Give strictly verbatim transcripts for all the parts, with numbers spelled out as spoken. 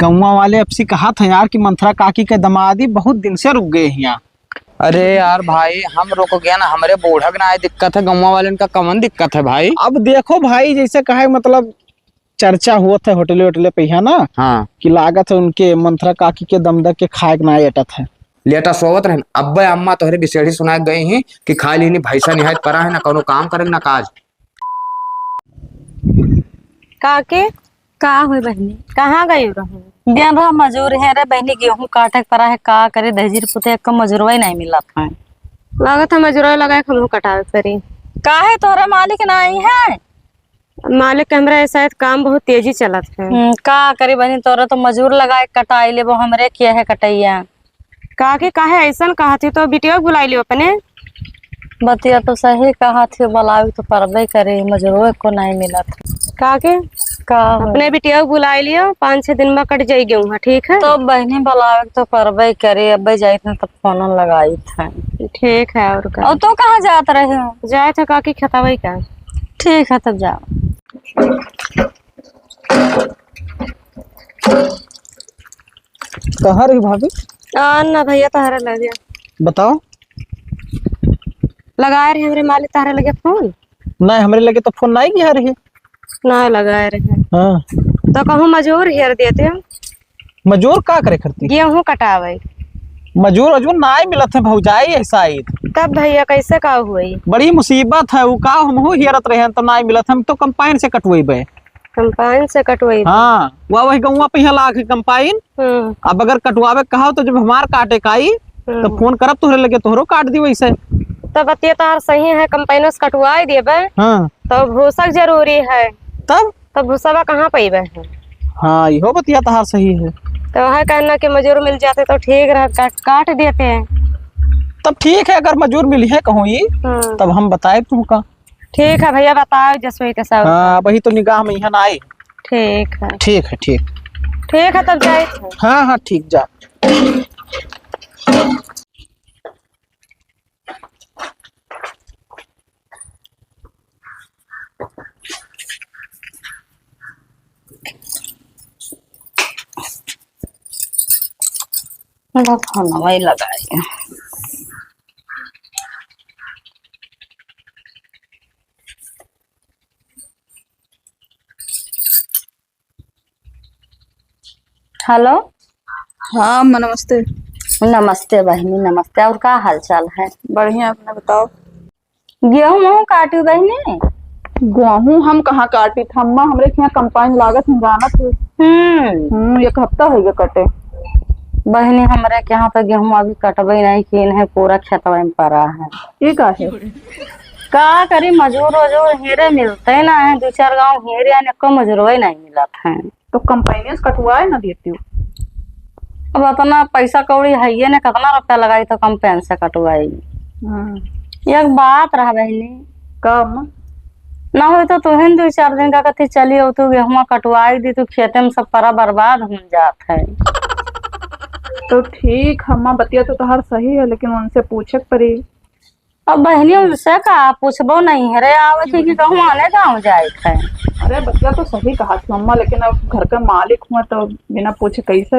गौवा वाले अब से कहत हैं यार कि मंथरा काकी के दमादी बहुत दिन से रुक गए हैं यहाँ। अरे यार भाई, हम रुक गए ना, हमरे बूढ़ा के ना दिक्कत है, गौवा वाले का कवन दिक्कत है भाई? अब देखो भाई, जैसे कहे मतलब चर्चा होत है होटले वोटले पे यहाँ ना, हाँ। कि लागत है उनके मंथरा काकी के दमदा के खाए के ना अटत है। लेटा सोवत रहन, अब्बे अम्मा तोहरे बिसेड़ी सुनाए गई हैं कि खा लीनी भैंसा निहायत परा है, ना कौनो काम करे ना काज। काकी, का होय बहिनी? कहाँ गई रहू? दिन भर मजूर है रे बहिनी, गेहूं काटे के परा है, का करे दहिजरी पुते, एक मजूरवा ही नहीं मिलत है। लागत है मजूरवा लगाए के हमहू कटावे के परी। काहे तोहरा मालिक नहीं है? मालिक के हमरा ऐसा है काम बहुत तेजी चलत है। हम्म, का करी बहिनी, तोरा तो मजूर लगाए के कटाई लेबो, हमरे किया है कटैया। काकी काहे ऐसन कहत ही, तो बिटिया के बुलाई लियो अपने। बतिया तो सही कहत ही, बुलावे तो परबे करे, मजूरो को नहीं मिलत। काकी का हो? अपने बिटिया के बुलाई लियो, पाँच छह दिन में कट जाई गेहूं, ठीक है? तो बहिनी बुलावे तो परबे करे, अबे जाइत न तो फोन लगाइत है। ठीक है, और का? और तो कहाँ जात रहे हो? जाए थे काकी खेतवई का। ठीक है, तब जाओ। कहाँ रही भाभी? आ, ना भैया, तहरा लगे। बताओ। लगाए रहे हमरे मालिक तहरा लगे फोन? नहीं, हमरे लगे तो फोन नहीं किया रही। ना लगाए रहे। हाँ। तो कहूँ मजूर हेर देते हो। मजूर का करे करती? गेहूं कटावे। मजूर अजूर नाई मिलत है भौजाई, ऐसा ही। तब भैया कैसे का हुई? बड़ी मुसीबत है, वो का हमहू हेरत रहे हैं तो नाई मिलत, हम तो कंपाइन से कटवेबे। कंपाइन से कटवेबे? हाँ, वह वही गौवा पे यहाँ लाग है कंपाइन। हम्म। अब अगर कटवावे कहो तो जब हमार काटे का आई, हम्म। तो फोन करब तोहरे लगे, तोहरो काट दी वैसे। तब बतिया तार सही है, कंपाइनो से कटवाए देबे। हाँ। तो भूसक जरूरी है। तब? तब भूसवा कहाँ पैबे है? हाँ, इहो बतिया तहार सही है। तो वह कहना कि मजूर मिल जाते तो ठीक रह, काट, काट देते हैं। तब ठीक है, अगर मजूर मिली है कहूँ ही, हम्म। तब हम बताए तुमका। ठीक है भैया, बताओ जसोई के सब। हाँ, वही तो निगाह में यहाँ ना आए। ठीक है। ठीक है, ठीक। ठीक है, तब जाए थे। हाँ, हाँ, ठीक, जा। लो, फोनवा ही लगाई। हेलो। हाँ, अम्मा, नमस्ते। नमस्ते बहिनी, नमस्ते। और का हाल चाल है? बढ़िया, अपना बताओ। गेहूं वहूं काटी बहिनी? गेहूं हम कहाँ काटी था अम्मा, हमरे के यहाँ कंपाइन लागत, हम जानत है। हम्म। हम्म, एक हफ्ता हो गया कटे। बहिनी, हमरे के यहाँ तो गेहूं अभी कटबे नहीं कीन है, पूरा खेतवा में परा है। ये का है? का करी, मजूर वजूर हेरे मिलते ना है, दो चार गांव हेरे आने को मजूरवे नहीं मिलत है। तो कंपाइने से कटवाए ना देती हो। अब अतना पैसा कौड़ी है ये ने, कितना रुपया लगाई तो कंपाइन से कटवाई। हम्म। एक बात रहा बहिनी। का अम्मा? ना हो तो तुहिन दो चार दिन का कथी चली हो, तू गेहुआ कटवाई दी, तू खेते में सब परा बर्बाद हो जात है। तो ठीक, अम्मा बतिया तो तोहार सही है, लेकिन उनसे पूछे के पड़ी। अब बहिनी, उनसे का पूछबो नहीं है रे, आवे के कि कहूँ आने गाँव जाए के है। अरे, बतिया तो सही कहा थी अम्मा, लेकिन अब घर का मालिक हुआ तो बिना पूछे कैसे?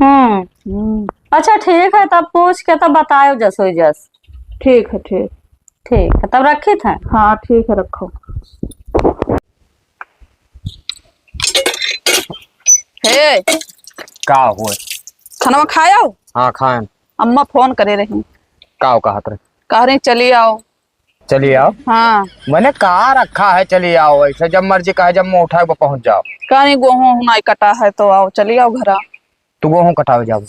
हम्म। हम्म। अच्छा, ठीक है, तब पूछ के तब बतायो जस होई जस। ठीक है, ठीक। ठीक है, तब रखी थे। हाँ, ठीक है, रखो। हे। का हुए? खाना खाया हो? हाँ, खाएं। अम्मा फोन करे रही। का हो कहत रहे? कह रही, "चली आओ।" चली आओ? हाँ। मैंने कहा रखा है, चली आओ, ऐसे जब मर्जी कहे, जब मुँह उठाए, वो पहुँच जाओ। कह रही, "गोहूँ नहीं कटा है, तो आओ, चली आओ घरा।" तू गोहूँ कटावे जाओ?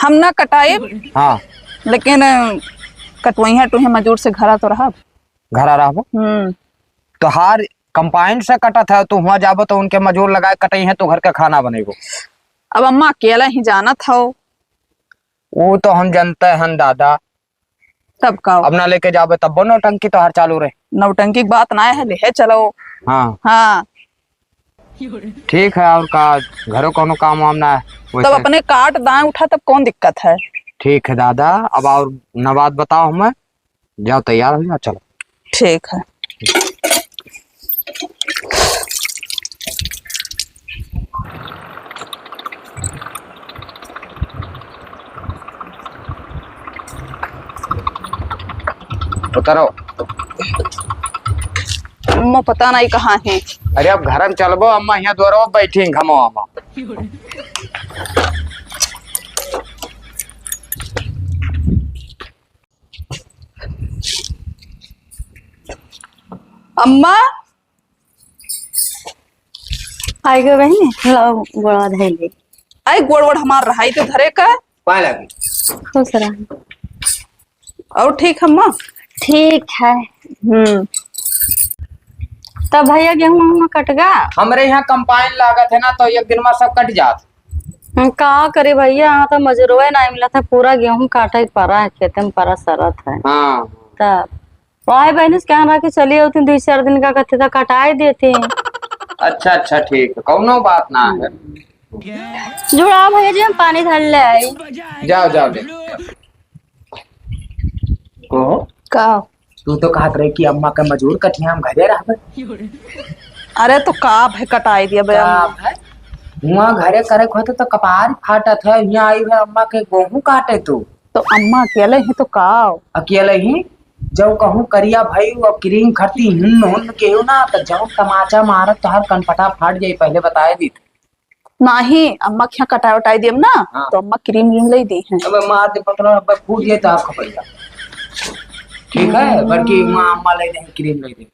हम ना कटाए। हाँ। लेकिन, अ, कटवइया टुहे मजूर से घरा तो रहब। घरा रहबो? हम्म। तोहार कंपाइन से कटत है, तू हुआं जाबो तो उनके मजूर लगाए कटई है, तू घर का खाना बनेगो। अब अम्मा अकेला ही जानत हो। वो तो हम जानते हैं दादा। तब का? अब ना लेके जाबे तब नौटंकी तोहार चालू रहे। नौटंकी की बात ना है, ले चलो। हाँ। हाँ। ठीक है, और का घरों कोनो काम वाम ना है वैसे। तब अपने काट दाएं उठा, तब कौन दिक्कत है? ठीक है दादा, अब और न बात बताओ हमें। जाओ, तैयार हो जाओ, चलो। ठीक है। उतरो। अम्मा पता नहीं कहाँ है। अरे अब घर में चलबो, अम्मा यहाँ दुआरो बैठी हैं, घमो अम्मा। अम्मा, आई गो बहिनी, लो गोड़वा धइले। आई गोड़ वोड़ हमार रहाई तो धरे का। पाए लागी। खुश रह। और ठीक अम्मा? ठीक है। हम्म। तब भैया गेहूं वहूं कट गा? हमरे यहाँ कंपाइन लागत है ना, तो एक दिन में सब कट जात। हम का करे भैया, यहाँ तो मजूरवे नहीं मिलत है, पूरा गेहूं काटे के परा है, खेते में परा सरत है। हाँ। तब वाहे बहिनी से कहन रहा कि चली अउती दुइ चार दिन का, कहती तो कटाई देती। अच्छा, अच्छा, ठीक है, कौनो बात ना है। जुड़ाव भैया जी, हम पानी धर ले आई। जाओ, जाओ, ले। कहो। का? तू तो कहत रही कि अम्मा के मजूर कटिया हम घरे रहबे। अरे तो का भे कटाई दिया बे का अम्मा? भे? हुआं घरे करे के होते तो कपार फाटत है, यहाँ आई है अम्मा के गोहूं काटे तू। तो अम्मा अकेले ही तो का? अकेले ही? जब कहूँ करिया भाई, वो क्रीम खरती हुन्न हुन्न केहू ना, तो जब तमाचा मारत तो हर कनपटा फाट जाई, पहले बताए दी। नाही, अम्मा के यहाँ कटाई उटाई दियम ना, हाँ। तो अम्मा क्रीम व्रीम ले दी हैं। अब मार दे पतला, अब फूट जाए तो आपका पैसा। ठीक है, बल्कि वहाँ अम्मा ले दे, क्रीम ले दे।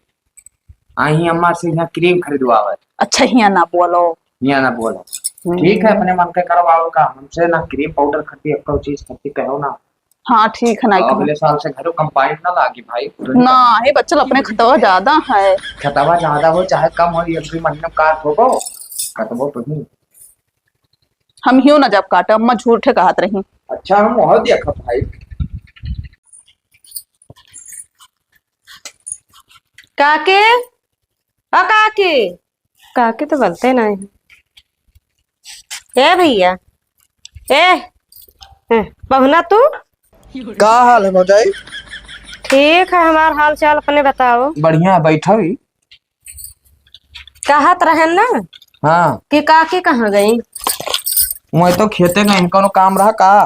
आई अम्मा से यहाँ क्रीम खरीदवावे। अच्छा, हियाँ ना बोलो। हियाँ ना बोलो। हम्म। ठीक है, अपने मन के करो, और का, हमसे ना क्रीम पाउडर खरीदी, आपका चीज खरीदी, कहो ना। हाँ, ठीक है, ना अब कहो। अगले साल से घरों कंपाइन ना लागी भाई। ना, हे बच्चा, अपने खतवा ज्यादा है। खतवा ज्यादा हो चाहे कम हो, एक दो महीने में काट होबो, कटबो तो नहीं। हम हियो ना जब काटे, अम्मा झूठे कहत रही। अच्छा, हम वहाँ देखा भाई। काके, ओ काके। काके तो बोलते नहीं। ए भैया, ए, ए, पहुना तू? का हाल है भौजाई? ठीक है, हमार हाल चाल अपने बताओ। बढ़िया, बैठा हुई। कहत रहन ना हाँ। कि काकी कहाँ गई? मैं तो खेते गई, कोनो काम रहा का?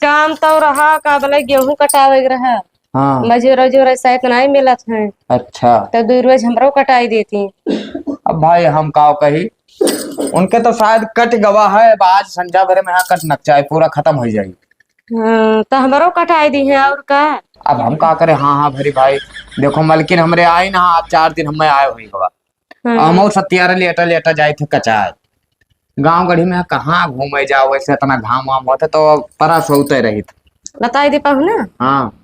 काम तो रहा का, बोले गेहूं कटावे के रहा। हाँ। मजूर वजूर ऐसा इतना ही मिलत है। अच्छा। तो दो रोज हमरो कटाई देती। अब भाई हम का कही, उनके तो शायद कट गवा है, अब आज संझा भरे में यहाँ कटना चाहिए, पूरा खत्म हो जाए। हाँ, तो हमरो कटाई दी है और का? अब हम का करे, हाँ, हाँ, भरी भाई, देखो मलकिन हमरे आई ना, आज चार दिन हमें आए हुई गवा। हाँ। हम और सत्यारे लेटा लेटा जाए थे कचाए। गाँव गढ़ी में कहाँ घूमे जाओ, वैसे इतना घाम वाम होते तो परा सोते रहित। बताई दी पहुना। हाँ।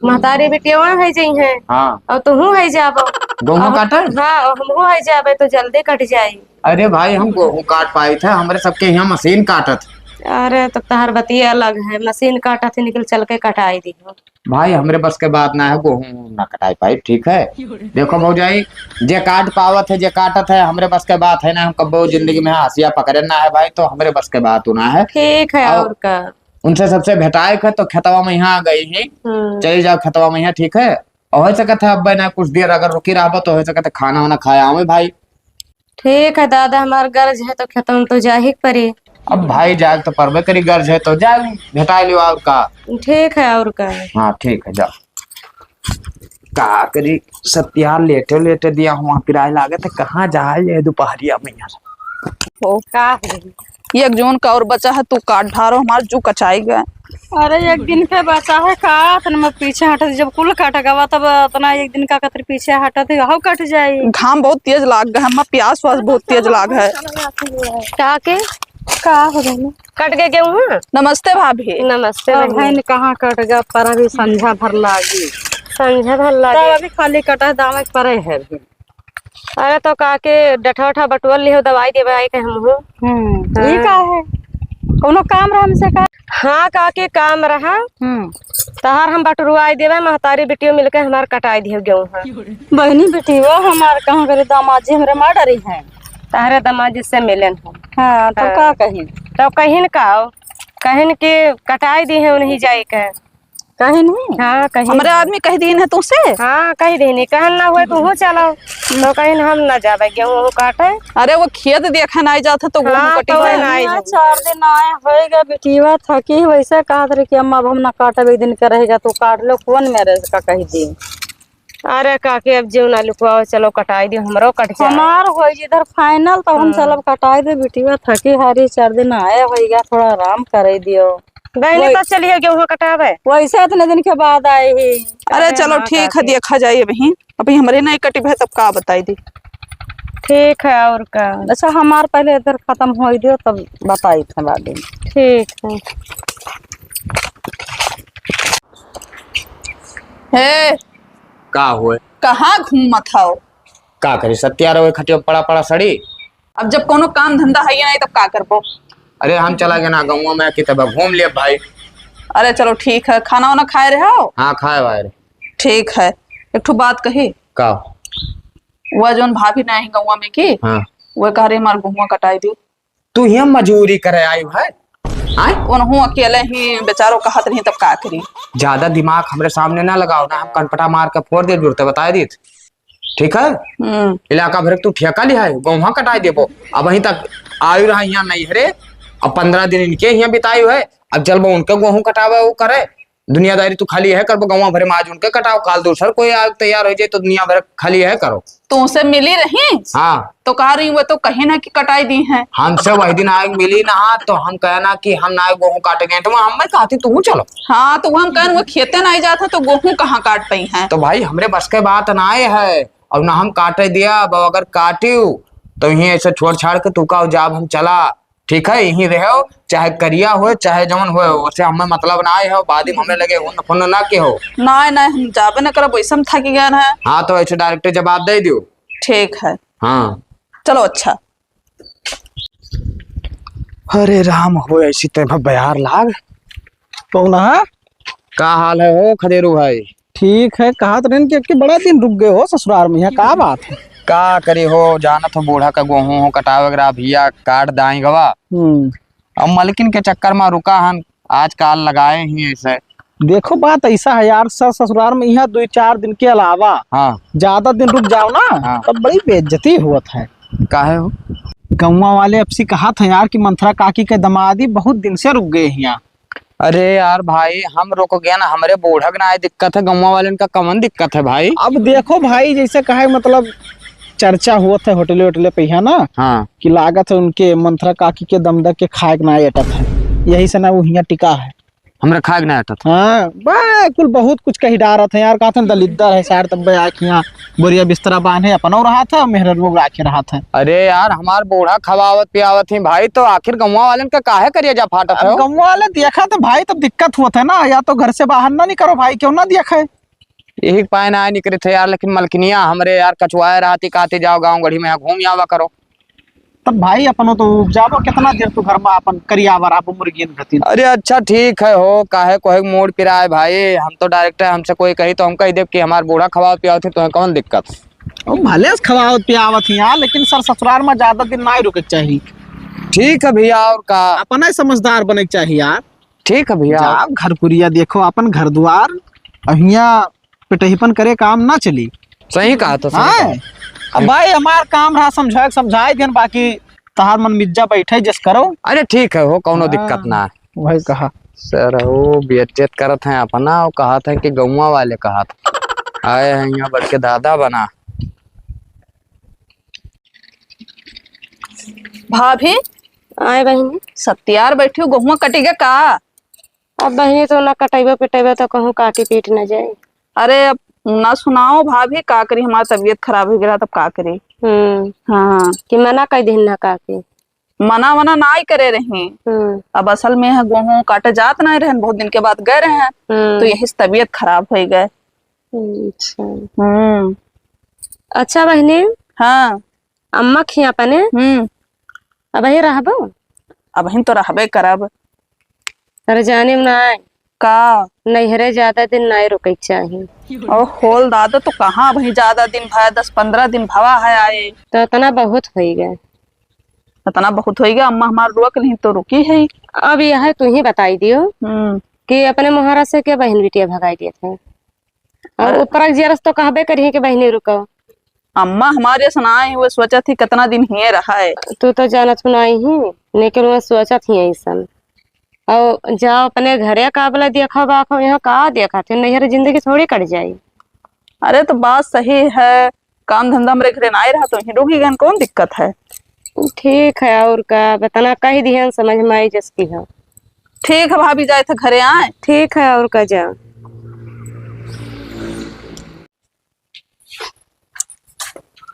महतारी बिटिया है जई है। हाँ। और तुहू है जाबो। गोहूं और काटे? हाँ, और हमहू है जाबे तो जल्दी कट जाई। अरे भाई, हम गोहूं काट पाई थे, हमरे सबके यहाँ मशीन काटत। अरे तो तहार बतिया अलग है, मशीन काटत है, निकल चल के कटाई दी हो। भाई, हमरे बस के बात ना है, गोहूं ना कटाई पाई, ठीक है? देखो भौजाई, जे काट पावत है, जे काटत है, हमरे बस के बात है ना, हम कब्बो जिंदगी में हाशिया पकड़े ना है भाई, तो हमरे बस के बात ना है। ठीक है, और और का? उनसे सबसे भेटाए के तो खेतवा में यहाँ आ गई ही। हम्म। चली जाओ खेतवा में यहाँ, ठीक है? और हो सकत है अब ना कुछ देर अगर रुकी रहबो तो हो सकत है खाना वाना खाए आवे भाई। ठीक है दादा, हमार गर्ज है तो खेतवा में तो जाही के पड़ी। अब भाई जाए तो परबे करी, गर्ज है तो जाए भेटाए लियो और का। ठीक है और का। हाँ ठीक है, जाओ। का करी सत्या, लेटे लेटे दिया हुआ पिराए लागे तो कहाँ जाए ये दोपहरिया में यार। हो। का हो गई? एक जून का और बचा है, तू काट ढारो, हमार जू कचाई गए। अरे एक दिन के बचा है का, तन मैं पीछे हटे, जब कुल कट गवा तब इतना एक दिन का कतर पीछे हटत है, हव कट जाई। घाम बहुत तेज लाग गए, हमार प्यास वास बहुत तेज लाग है। का के? का हो गई? कट गए गेहूं? नमस्ते भाभी। नमस्ते अब बहिनी। है न कहाँ कट गया, पर अभी संझा भर लागी। संझा भर लागी। तब अभी खाली कटा है, दावे के परे है अभी। अरे तो का के डठा उठा बटुअल लिहो, दवाई देवे आई के हमहू। हम्म, हाँ। ई का है? कोनो काम रहा हमसे का? हाँ का के काम रहा। हम्म। तहार हम बटुरवाई देवे, महतारी बिटियो मिलके हमार कटाई दिहो गेहूं। हाँ। बहिनी बिटियो हमार कहाँ करे, दामाद जी हमरे मार डरी हैं। तहरे दामाद जी से मिलन हो। हाँ, तो हाँ। का कहिन? तो कहिन का हो? कहिन कि कटाई दी है उन्हीं जाए के। कही नहीं? हाँ, कही हमरे नहीं। आदमी कही दीन है तुमसे? हाँ, कही दीन है। कहन ना हुए तो हो चलो। तो कहीं हम ना जाबे गेहूँ वहूँ काटे। अरे वो खेत देखे ना जात है तो वो हाँ, कटी तो है। ना आई हाँ, जाए। चार दिन आए होएगा, बिटिया थकी वैसे कहत रही कि अम्मा अब हम ना काटब, एक दिन के रहेगा तो काट लो, कौन मेरे का कही दी। अरे काकी, अब जीव ना लुकवाओ, चलो कटाई दियो, हमरो कट जाए। हमार होई जिधर final, तो हम हाँ। चलब कटाई दे, बिटिया थकी हारी, चार दिन आए होइगा, थोड़ा आराम करे दियो। बहनी वही तो चलिए गेहूँ कटावे। वैसे इतने दिन के बाद आई ही। अरे अरे चलो हाँ ठीक है, काकी। देखा जाए अबही, अबही हमरे नहीं कटी है तब का बताई दी। ठीक है, और का। अच्छा हमार पहले इधर खत्म होई दियो तब बताई थे बाद में। ठीक है। हे, का हुए? कहाँ घूमत हव? का करी, सत्या रहो खटिया पड़ा पड़ा सड़ी। अब जब कोनो काम धंधा है ही नहीं, तब का करबो? अरे, हम चला गए ना गौवा में, कि तब घूम लिया भाई। अरे, चलो ठीक है, खाना वाना खाए रहे हो? हाँ, खाए वाए रहे। ठीक है, एक ठो बात कही। का? वह जोन भाभी ना है गौवा में की, हाँ। वह कह रही, "हमार गेहुआ कटाई दी।" तू हियाँ मजूरी करे आयु है? आय? उनहू अकेले ही बेचारो कहत रही, तब का करी? ज्यादा दिमाग हमरे सामने ना लगाओ ना, हम कनपटा मार के फोड़ दे, जुड़ते बताए दीत। ठीक है? हम्म। इलाका भर के तू ठेका लिहा है, गेहूँ कटाई देबो। अबहीं तक आयु रहा हियाँ नैहरे, अब पन्द्रह दिन इनके हियाँ बितायु है, अब चलबो उनके गेहूँ कटावे, वो करे। दुनियादारी तू खाली यह करबो, गौवा भरे में आज उनके कटाओ, काल दूसर कोई आग तैयार हो जाए तो दुनिया भर खाली यह करो। तुमसे मिली रही? हाँ। तो कह रही, वो तो कहीं ना कि कटाई दी हैं। हमसे वही दिन आग मिली ना, तो हम कहे ना कि हम ना गेहूं काटे गए, तो हम मैं कहती तू चलो। हाँ, तो वो हम कहन वो खेते ना जात है, तो गेहूं कहाँ काट पाई हैं? तो भाई, हमरे बस के बात ना आए है, और ना हम काटे दिया, अब अगर काटियो, तो यहीं ऐसे छोड़ छाड़ के तू का जाब हम चला। ठीक है, यहीं रहो, चाहे करिया होए, चाहे जौन होए, ओसे हमें मतलब ना आए हो, बाद में हमें लगे हुन फुन ना के हो। ना, ना, हम जाबे ना करब, वैसे हम थक गए हैं। हाँ, तो ऐसे direct जवाब दे दियो। ठीक है। हाँ। चलो, अच्छा। अरे राम हो, ऐसी तो मैं बयार लाग। कौन है? का हाल है हो खदेरू भाई? ठीक है, कहत रहन कि, कि बड़ा दिन रुक गए हो ससुराल में, यहाँ का बात है? का करी हो, जानत हो बूढ़ा का गेहूं हो कटावे के रहा, भैया काट दाई गवा। हम्म। अब मलकिन के चक्कर में रुका हन, आज काल लगाए ही ऐसे। देखो बात ऐसा है यार, सर ससुराल में यहाँ दो चार दिन के अलावा हाँ। ज्यादा दिन रुक जाओ ना, हाँ। तब बड़ी बेइज्जती होत है। काहे हो? गौवा वाले अब सी कहत हैं यार कि मंथरा काकी के दमादी बहुत दिन से रुक गए हैं यहाँ। अरे यार भाई, हम रुक गए ना, हमरे बूढ़ा के ना दिक्कत है, गौवा वाले का कमन दिक्कत है भाई? अब देखो भाई, जैसे कहे मतलब चर्चा होत है होटले वोटले पे यहाँ ना, हाँ। कि लागत है उनके मंथरा काकी के दमदा के खाए के ना अटत है, यही से ना वो हियाँ टिका है। हमरा खाए के ना अटत। हाँ, बा, कुल बहुत कुछ कही डारत है यार, कहत हैं दलिद्दर है सार, तब आके यहाँ बोरिया बिस्तरा बांधे, अपनो रहत है, मेहररुओ राखे रहत है। अरे यार, हमार बूढ़ा खवावत पियावत ही भाई, तो आखिर गौवा वालन का काहे करेजा फाटत अब है? गौवा वाले देखा तो भाई, तब दिक्कत होत है ना, या तो घर से बाहर ना निकरो भाई, क्यों ना देखा है? यही पाए ना निकरे थे यार, लेकिन मलकिनिया हमरे यार कचुआए रहती, कहती जाओ गाँव गढ़ी में यहाँ घूम आवा करो। तब भाई अपनो तो उपजाबो कितना देर तू घर में अपन करियावर आप मुर्गियन खातिर। अरे अच्छा ठीक है हो, काहे कोहे मूड पिराए भाई, हम तो direct है, हमसे कोई कही तो हम कही देब कि हमार बूढ़ा खवावत पियावत ही, तुम्हें कौन दिक्कत? ओ भले से खवावत पियावत ही यार, लेकिन सर ससुराल में ज्यादा दिन ना रुके के चाही। ठीक है भैया, और का? अपना ही समझदार बने के चाही यार। ठीक है भैया। जाओ घर कुरिया देखो, अपन घर दुआर, अहिया पिटहीपन करे काम ना चली। सही कहा तो, सही हाँ। कहा। अब भाई हमार काम रहा समझाए, समझाए देन, बाकी तहार मन मिज्जा बैठे जस करो। अरे ठीक है हो, कौनो हाँ, दिक्कत ना है। वही कहा। सर हो बेइज्जत करत हैं अपना, और कहत हैं कि गौवा वाले कहत हैं। आए हैं यहाँ बड़के दादा बना। भाभी। आए बहिनी। सत्यार बैठी हो, गहुआ कटी गया का? अब बहिनी तो ना कटैबे पिटैबे तो कहूँ काटी पीट न जाए। अरे अब ना सुनाओ भाभी, का करी, हमार तबीयत खराब हो गया तब का करी। हम्म। हाँ। कि मना कइ दिहिन ना काकी? मना वना नाई करे रही। हम्म। अब असल में है गोहूँ काटे जात नाई रहन, बहुत दिन के बाद गए रहन, हम्म। तो यही से तबीयत खराब होइ गए। अच्छा। हम्म। अच्छा बहिनी। हाँ। अम्मा खिया अपने? हम्म। अबही रहबो? अबहिन तो रहबे करब। अरे जाने में ना आए। का? नैहरे ज्यादा दिन नाई रुके के चाही। ओ होल दादा, तो कहाँ अबही ज्यादा दिन भया, दस पन्द्रह दिन भवा है आए। तो इतना बहुत होइ गए। इतना बहुत होइ गया, अम्मा हमार रोक नहीं तो रुकी है। अब यह तू ही बताई दियो। हम्म। कि अपने मोहारा से के बहिन बिटिया भगाई देत है। और अरे। ऊपर जियरस तो कहबे करिहे कि बहिनी रुको। अम्मा हमारे से ना आई, वो सोचत ही कितना दिन हिये रहा है। तू तो जानत हो ना ही, लेकिन वो सोचत ही ऐसन। और जाओ अपने घरे काबला देखो बाखो, यहाँ का देखत है, नैहर जिंदगी थोड़ी कट जाई। अरे तो बात सही है, काम धंधा हमरे घरे नाई रहा तो यहीं रुकी गन, कौन दिक्कत है? ठीक है, और का बताना, कही दिहन समझ में आई जस की हो। ठीक है भाभी, जाए थे घरे आए। ठीक है, और का जा।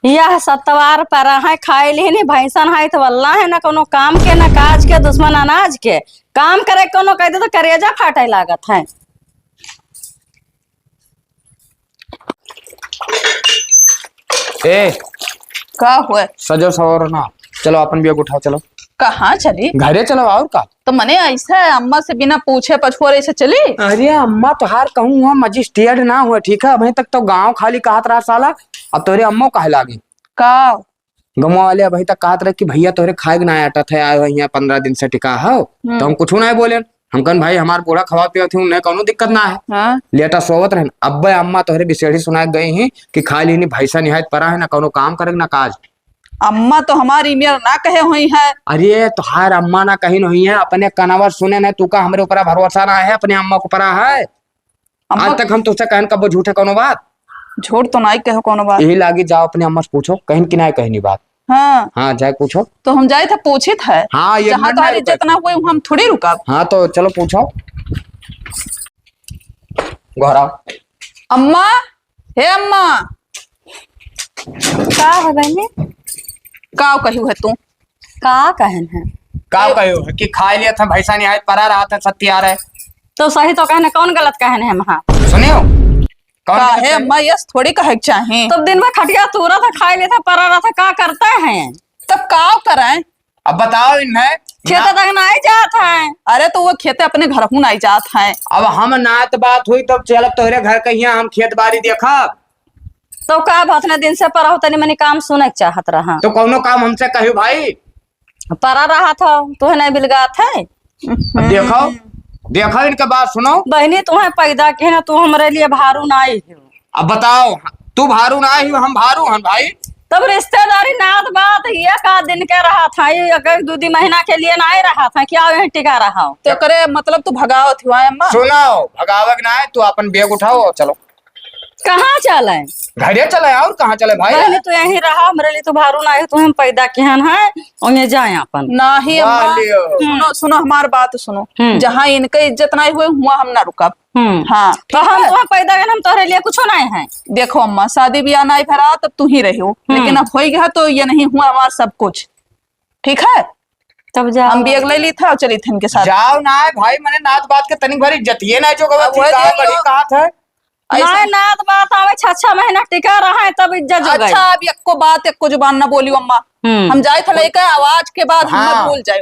यह सतवार पर है, खाए लेने भैंसन है तो अल्लाह है, ना कोनो काम के, ना काज के, दुश्मन अनाज के। काम करे कोनो कह दे तो करेजा फाटे लागत है। ए, का हुआ? सजो सवरो ना, चलो अपन बैग उठाओ, चलो। कहाँ चली? घरे चलो, और का? तो मने ऐसा है, अम्मा से बिना पूछे पछोरे से चली? अरे अम्मा तोहार कहूँ हुआ मजिस्ट्रेट ना हुआ, ठीक है? अभी तक तो गाँव खाली कहत रहा साला, अब तोहरे अम्मो कहे लागी। का? गमवा वाले अबहीं तक कहत रहे कि भैया तोहरे खाए के ना आटत है, आए हो यहाँ पन्द्रह दिन से टिका हो, हम्म। तो हम कुछ ना बोले। हम कहन भाई हमार बूढ़ा खवा पियत ही, उन्हें कौनो दिक्कत ना है। हाँ। लेटा सोवत रहन। अब्बे अम्मा तोहरे बिसेड़ी सुनाए गई ही कि खा ली नहीं, भैंसा निहायत परा है, ना कौनो काम करे ना काज। अम्मा तो हमारी मेर ना कहे हुई है। अरे तोहार अम्मा ना कहीं हुई है, अपने कनवर सुने ना, तू का हमरे ऊपर भरोसा ना है, अपने अम्मा के ऊपर है। अम्मा आज तक हम तुझसे कहन कबो झूठे कौनो बात? झूठ तो नाई कहो कौनो बात। यही लागी, जाओ अपने अम्मा से पूछो, कहीं कि नाई कहनी बात। हाँ। हाँ, जाए पूछो। तो हम जाए थे पूछित है। हाँ, ये जहाँ मिनट तोहार नहीं इज्जत रुका। ना हुए, वहाँ हम थोड़ी रुकब। हाँ, तो चलो पूछो। घर आओ। अम्मा, हे अम्मा। का है बहनी? का कहू है तू? का कहन है? का ए- कहू है कि खाए लिया था, भैंसा नहीं आए, परा रहा था, सत्ती आ रहा है। तो सही तो कहने, कौन गलत कहने है वहाँ? सुनियो, कौन गलत काहे कहने? अम्मा, यस थोड़ी कहे के चाही। तब दिन भर खटिया तूरा था, खाए लेता, परा रहा था, का करता है? तब का करें? अब बताओ इन्हें। खेत ना- तक नाई जात है। अरे तो वो खेते अपने घर हूँ नाई जात है। अब हम नात बात हुई तब चलब तोहरे घर कहिया हम खेत बाड़ी देखब। तो का अब अतने दिन से परा हो तनी मनी काम सुने के चाहत रहा। तो कौनो काम हमसे कहू भाई? परा रहा था, तोहे नाई बिलगात है। अब देखो, देखो इनके बात सुनो। बहनी तोहे पैदा के ना, तू हमरे लिए भारू नाई हो। अब बताओ, तू भारू ना ही, हम भारू हन भाई। तब रिश्तेदारी नात बात ये का दिन के रहा था, ये एक, एक दू, दू महीना के लिए ना ही रहा था, क्या यहाँ टिका रहा हो? तो करे मतलब तू भगावत हुआ है अम्मा? सुनाओ, भगावे के ना है, तू अपन बैग उठाओ और चलो। कहाँ चले? घरे चले, और कहाँ चले भाई? पहले तो यहीं रहा, हमरे लिए तो भारू ना है, तू हम पैदा किहन है, और ये जाए अपन। नहीं वाह अम्मा, लियो। सुनो, सुनो हमार बात सुनो। हम्म। जहाँ इनके इज्जत नहीं हुए, हुआ हम ना रुकब। हम्म। हाँ, तो ठीक हम है। तोहे पैदा करन, हम तोहरे लिए कुछो नाहीं है। देखो अम्मा, शादी ब्याह नाहीं भरा, तब तू ही रहो, हम्म। लेकिन अब होई गया तो ये नहीं हुआ हमार सब कुछ, ठीक है? तब जाओ। हम बैग ले ली था और चली थे इनके साथ। जाओ ना भाई, मने नात बात के तनिक भर इज्जतिये ना जो गवा अब थी, वही का देख बड़ी लो। कहा था? ऐसा नाहीं, नात बात आवे, छह, छह महीना टिका रहा है, तब इज्जत जो गई। अच्छा, अब एको बात, एको जुबान ना बोलियो अम्मा। हम्म। हम जाए थे लेके, आवाज के बाद हम हाँ। भूल जाए।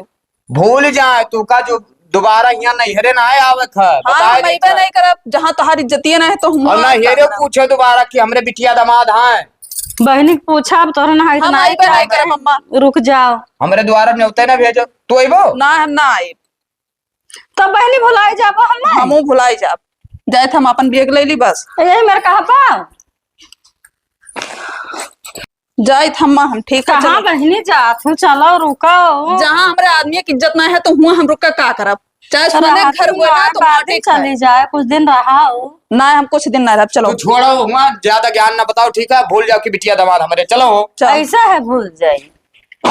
भूल जाए, तू का जो दोबारा यहाँ नैहरे ना आए आवे खा, हाँ, बताए हम देत अइबे है। नहीं करब, जहाँ तोहार इज्जतिये ना है, तो हम और वहाँ नैहरे का करब। पूछे दोबारा कि हमरे बिटिया दामाद हैं। बहनी के पूछा, अब तोहरे ना है, हम ना अइबे नहीं करब, अम्मा। रुक जाओ। हमरे द्वारा न्योते ना भेजो, तू अइबो? ना, हम ना आइब। तब बहनी भुलाई जाबो हम ना? हमहू भुलाई जाब। जाए थे हम अपन बैग ले ली बस। यही मेरे कहबा। जाइत हम्मा हम, ठीक है, कहाँ चलो। बहिनी जात हूँ, चलो रुको। जहाँ हमरे आदमी की इज्जत ना है तो हुआ हम रुक के का करब? चाहे सोने के घर हुए ना तो वहाँ ठीक है। चली जाए, कुछ दिन रहा हो। ना, हम कुछ दिन ना रहब, चलो। तो छोड़ो, हुआ ज्यादा ज्ञान ना बताओ, ठीक है? भूल जाओ कि बिटिया दामाद हमारे, चलो। चल। ऐसा है, भूल जाए।